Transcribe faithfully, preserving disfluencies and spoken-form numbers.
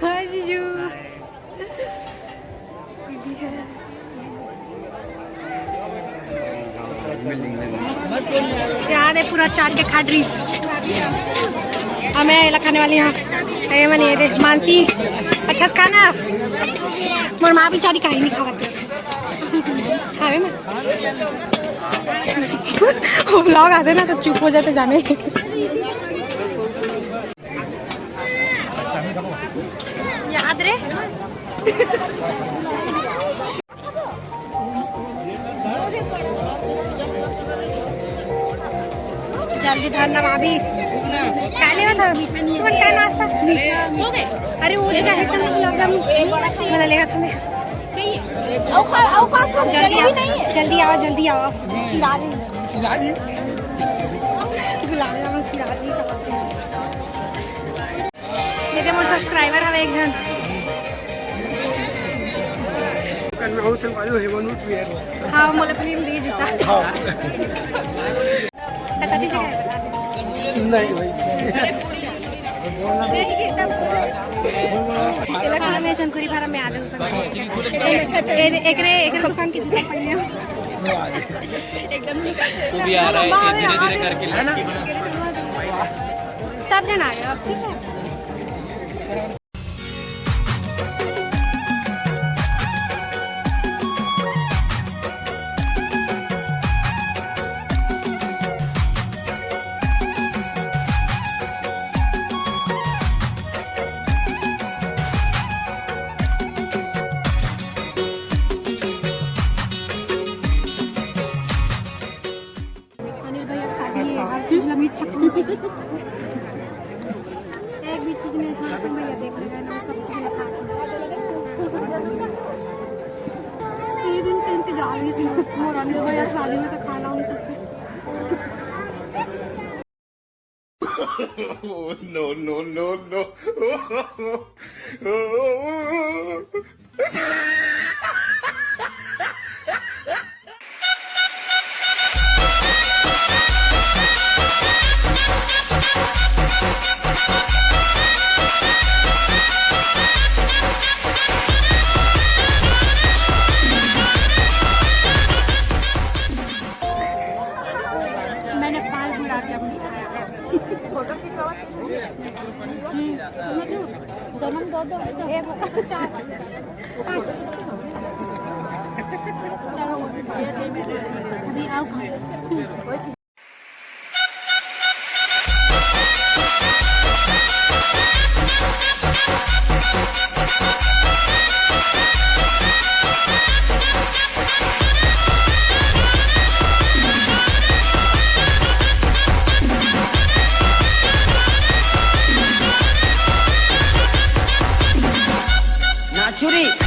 हाय जीजू। यार, ये पूरा चाट के खा रहीस। अब मैं एला खाने वाली हूँ। ये मने ये दे, मानसी, अच्छा से खाना। मोर माँ बेचारी काहे नहीं खावत। खावे में। वो vlog आते ना तो चुप हो जाते जाने। याद रे। जल्दी धर ना भाभी। काय लेवा था? तुमन काय नाश्ता? अरे वो जगह है, चल गुलाब जामुन। मला लेवा था मैं। जल्दी आओ, जल्दी आओ, जल्दी आओ। सिराजी। सिराजी। गुलाब जामुन सिराजी। ये दे मोर subscriber हवे एक झन। करना हो से मालूम है, वो नोट भी है। हाँ, मोला फिल्म दी जूता। हाँ। तो कति जगह है, बता दे। नहीं भाई। एला खाना में झनकुरी फार्म में आ जाऊँ सब। एकदम अच्छा, अच्छा। एकरे, एकरे दुकान की जूता पहने हो। एकदम निकल। तू भी आ रहा है, धीरे-धीरे करके लड़की बना। सब जन आ गए अब, ठीक है। अनिल भैया शादी है, हर चीज लमी चखम। एक भी चीज नहीं छोड़ तुम भैया, देख लेगा ना, सब चीज खा। ये दिन के इंतजार, इस मोर अनिल भैया शादी में तो खाना उनको। No, no, no, no। मैंने पाँच गुलाब जामुन खाया है। हम्म, दोनों में दो दो, एक चार, पाँच। चलो, अभी आओ खाओ। नाचुरी।